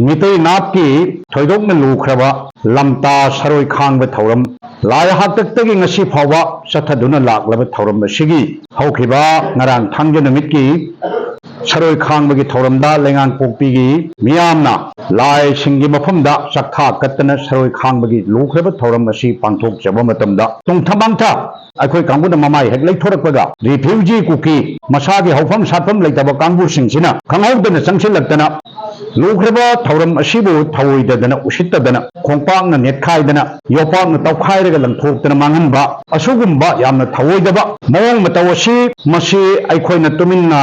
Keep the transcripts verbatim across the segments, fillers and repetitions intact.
ꯃꯤꯇꯩ ꯅꯥꯠꯀꯤ ꯊꯣꯏꯗꯣꯛꯅ ꯂꯨꯈ꯭ꯔꯕ ꯂꯝꯇꯥ ꯁꯔꯣꯏ ꯈꯥꯡꯕ ꯊꯧꯔꯝ, ꯂꯥꯏ ꯍꯥꯛꯇꯛꯇꯒꯤ ꯉꯁꯤ ꯐꯥꯎꯕ ꯆꯠꯊꯗꯨꯅ ꯂꯥꯛꯂꯕ ꯊꯧꯔꯝ ꯑꯁꯤꯒꯤ ꯍꯧꯈꯤꯕ ꯉꯔꯥꯡ ꯊꯥꯡꯖ ꯅꯨꯃꯤꯠꯀꯤ ꯁꯔꯣꯏ ꯈꯥꯡꯕꯒꯤ ꯊꯧꯔꯝꯗ ꯂꯩꯉꯥꯡꯄꯣꯛꯄꯤꯒꯤ ꯃꯤꯌꯥꯝꯅ ꯂꯥꯏꯁꯤꯡꯒꯤ ꯃꯐꯝꯗ ꯆꯥꯛꯊꯥ ꯀꯠꯇꯅ ꯁꯔꯣꯏ ꯈꯥꯡꯕꯒꯤ ꯂꯨꯈ꯭ꯔꯕ ꯊꯧꯔꯝ ꯑꯁꯤ ꯄꯥꯡꯊꯣꯛꯆꯕ ꯃꯇꯝꯗ, ꯇꯨꯡꯊ ꯃꯥꯡꯊ ꯑꯩꯈꯣꯏ ꯀꯥꯡꯕꯨꯅ ꯃꯃꯥꯏ ꯍꯦꯛ ꯂꯩꯊꯣꯔꯛꯄꯒ, ꯔꯤꯐ꯭ꯌꯨꯖꯤ ꯀꯨꯀꯤ, ꯃꯁꯥꯒꯤ ꯍꯧꯐꯝ ꯁꯥꯠꯐꯝ ꯂꯩꯇꯕ ꯀꯥꯡꯕꯨꯁꯤꯡꯁꯤꯅ ꯈꯪꯍꯧꯗꯅ ꯆꯪꯁꯤꯜꯂꯛꯇꯅ ꯂꯨꯈ꯭ꯔꯕ ꯊꯧꯔꯝ ꯑꯁꯤꯕꯨ ꯊꯧꯑꯣꯏꯗꯗꯅ, ꯎꯁꯤꯠꯇꯗꯅ, ꯈꯣꯡꯄꯥꯛꯅ ꯅꯦꯠꯈꯥꯏꯗꯅ, ꯌꯣꯄꯥꯛꯅ ꯇꯧꯈꯥꯏꯔꯒ ꯂꯪꯊꯣꯛꯇꯅ ꯃꯥꯡꯍꯟꯕ, ꯑꯁꯤꯒꯨꯝꯕ ꯌꯥꯝꯅ ꯊꯧꯑꯣꯏꯗꯕ ꯃꯑꯣꯡ ꯃꯇꯧ ꯑꯁꯤ, ꯃꯁꯤ ꯑꯩꯈꯣꯏꯅ ꯇꯨꯃꯤꯟꯅ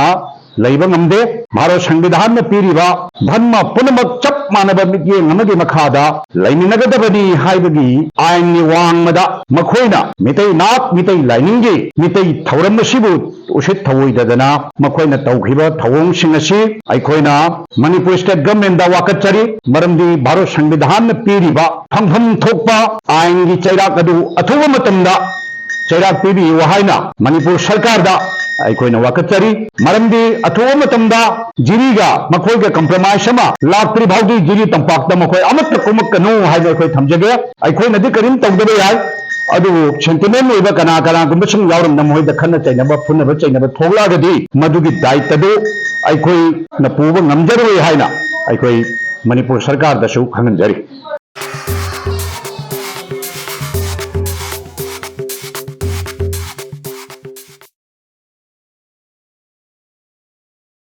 ꯂꯩꯕ ꯉꯝꯗꯦ꯫ ꯚꯥꯔꯠ ꯁꯪꯕꯤꯙꯥꯟꯅ ꯄꯤꯔꯤꯕ ꯙꯔꯃ ꯄꯨꯝꯅꯃꯛ ꯆꯞ ꯃꯥꯟꯅꯕ ꯃꯤꯠꯌꯦꯡ ꯑꯃꯒꯤ ꯃꯈꯥꯗ ꯂꯩꯃꯤꯟꯅꯒꯗꯕꯅꯤ ꯍꯥꯏꯕꯒꯤ ꯑꯥꯏꯟꯒꯤ ꯋꯥꯡꯃꯗ ꯃꯈꯣꯏꯅ ꯃꯤꯇꯩ ꯅꯥꯠ, ꯃꯤꯇꯩ ꯂꯥꯏꯅꯤꯡꯒꯤ, ꯃꯤꯇꯩ ꯊꯧꯔꯝ ꯑꯁꯤꯕꯨ ꯎꯁꯤꯠ ꯊꯧꯑꯣꯏꯗꯗꯅ ꯃꯈꯣꯏꯅ ꯇꯧꯈꯤꯕ ꯊꯧꯑꯣꯡꯁꯤꯡ ꯑꯁꯤ ꯑꯩꯈꯣꯏꯅ ꯃꯅꯤꯄꯨꯔ ꯁ꯭ꯇꯦꯠ ꯒꯚꯔꯟꯃꯦꯟꯗ ꯋꯥꯀꯠꯆꯔꯤ꯫ ꯃꯔꯝꯗꯤ ꯚꯥꯔꯠ ꯁꯪꯕꯤꯙꯥꯟꯅ ꯄꯤꯔꯤꯕ ꯐꯪꯐꯝ ꯊꯣꯛꯄ ꯑꯥꯏꯟꯒꯤ ꯆꯩꯔꯥꯛ ꯑꯗꯨ ꯑꯊꯨꯕ ꯃꯇꯝꯗ ꯆꯩꯔꯥꯛ ꯄꯤꯕꯤꯌꯨ ꯍꯥꯏꯅ ꯃꯅꯤꯄꯨꯔ ꯁꯔꯀꯥꯔꯗ ꯑꯩꯈꯣꯏꯅ ꯋꯥꯀꯠꯆꯔꯤ꯫ ꯃꯔꯝꯗꯤ ꯑꯊꯨꯕ ꯃꯇꯝꯗ ꯖꯤꯔꯤꯒ ꯃꯈꯣꯏꯒ ꯀꯝꯄ꯭ꯔꯣꯃꯥꯏꯁ ꯑꯃ ꯂꯥꯛꯇ꯭ꯔꯤ ꯐꯥꯎꯗꯤ ꯖꯤꯔꯤ ꯇꯝꯄꯥꯛꯇ ꯃꯈꯣꯏ ꯑꯃꯠꯇ ꯀꯨꯝꯃꯛꯀꯅꯨ ꯍꯥꯏꯕ ꯑꯩꯈꯣꯏ ꯊꯝꯖꯒꯦ꯫ ꯑꯩꯈꯣꯏꯅꯗꯤ ꯀꯔꯤꯝ ꯇꯧꯗꯕ ꯌꯥꯏ, ꯑꯗꯨꯕꯨ ꯁꯦꯟꯇꯤꯃꯦꯟ ꯑꯣꯏꯕ ꯀꯅꯥ ꯀꯅꯥꯒꯨꯝꯕꯁꯤꯡ ꯌꯥꯎꯔꯝꯗꯅ ꯃꯈꯣꯏꯗ ꯈꯠꯅ ꯆꯩꯅꯕ, ꯐꯨꯅꯕ ꯆꯩꯅꯕ ꯊꯣꯛꯂꯛꯑꯒꯗꯤ ꯃꯗꯨꯒꯤ ꯗꯥꯏꯇꯗꯨ ꯑꯩꯈꯣꯏꯅ ꯄꯨꯕ ꯉꯝꯖꯔꯣꯏ ꯍꯥꯏꯅ ꯑꯩꯈꯣꯏ ꯃꯅꯤꯄꯨꯔ ꯁꯔꯀꯥꯔꯗꯁꯨ ꯈꯪꯍꯟꯖꯔꯤ꯫